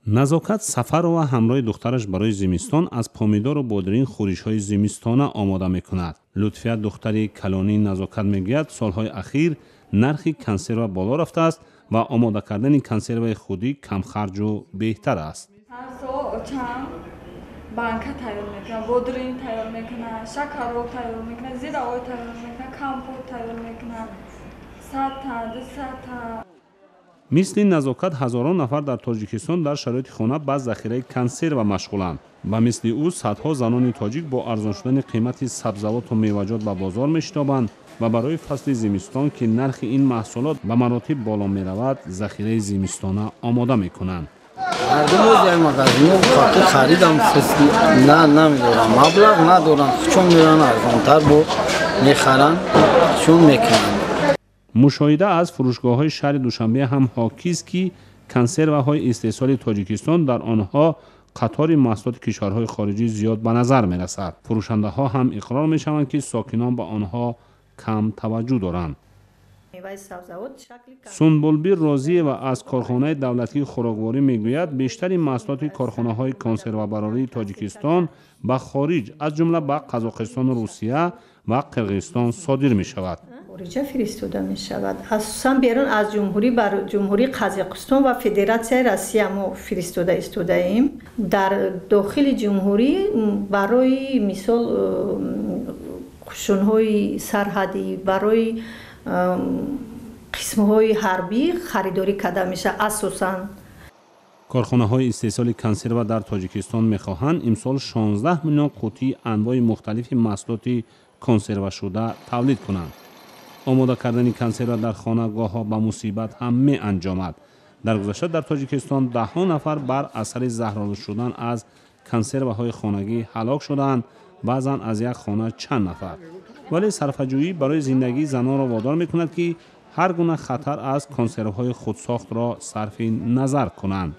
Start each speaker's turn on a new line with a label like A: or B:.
A: Назокат Сафарова ҳамроҳи духтараш барои зимистон аз помидору бодиринг хӯришҳои зимистона омода мекунад. Лутфия, духтари калонии Назокат, мегӯяд, солҳои ахир нархи консерва боло рафтааст ва омода кардани консерваи худӣ камхарҷу беҳтар аст.
B: Ҳар сол очам банка тайёр мекунад, бодиринг тайёр мекунад, шакароб тайёр мекунад, зираой тайёр мекунад, компот тайёр мекунад, 100-та, 200-та.
A: Мисли Назокат ҳазорон нафар дар Тоҷикистон дар шароити хона ба захираи консерва машғуланд. Ба мисли ӯ садҳо занони тоҷик бо арзон шудани қимати сабзавоту меваҷот ба бозор мешитобанд ва барои фасли зимистон, ки нархи ин маҳсулот ба маротиб боло меравад, захираи зимистона омода мекунанд.
C: Мардум ози магазино фақи харидам на намедорам, маблағ надорам, чун меран арзонтар бо мехаранд, чун мекунанд.
A: Мушоҳида аз фурӯшгоҳҳои шаҳри Душанбе ҳам ҳокист, ки консерваҳои истеҳсоли Тоҷикистон дар онҳо қатори маҳсулоти кишварҳои хориҷӣ зиёд ба назар мерасад. Фурӯшандаҳо ҳам иқрор мешаванд, ки сокинон ба онҳо кам таваҷҷӯҳ доранд. Сунбулбир Розиева аз корхонаи давлатии хӯрокворӣ мегӯяд, бештари маҳсулоти корхонаҳои консервабарории Тоҷикистон ба хориҷ, аз ҷумла ба Қазоқистону Русия ва Қирғизистон содир мешавад.
D: Хориҷа фиристода мешавад, асосан берун аз ҷумҳурӣ, ба Ҷумҳурии Қазоқистон ва Федератсияи Россия мо фиристода истодаем. Дар дохили ҷумҳурӣ барои мисол қушунҳои сарҳадӣ, барои қисмҳои ҳарбӣ харидорӣ карда мешавад асосан.
A: Корхонаҳои истеҳсоли консерва дар Тоҷикистон мехоҳанд имсол 16 миллион қуттии анвои мухталифи маҳсулоти консервашуда тавлид кунанд. Омода кардани консерва дар хона гоҳо ба мусибат ҳам меанҷомад. Дар гузашта дар Тоҷикистон даҳҳо нафар бар асари заҳролуд шудан аз консерваҳои хонагӣ ҳалок шудаанд, баъзан аз як хона чанд нафар. Вале сарфаҷӯӣ барои зиндагии занонро водор мекунад, ки ҳар гуна хатар аз консервҳои худсохтро сарфи назар кунанд.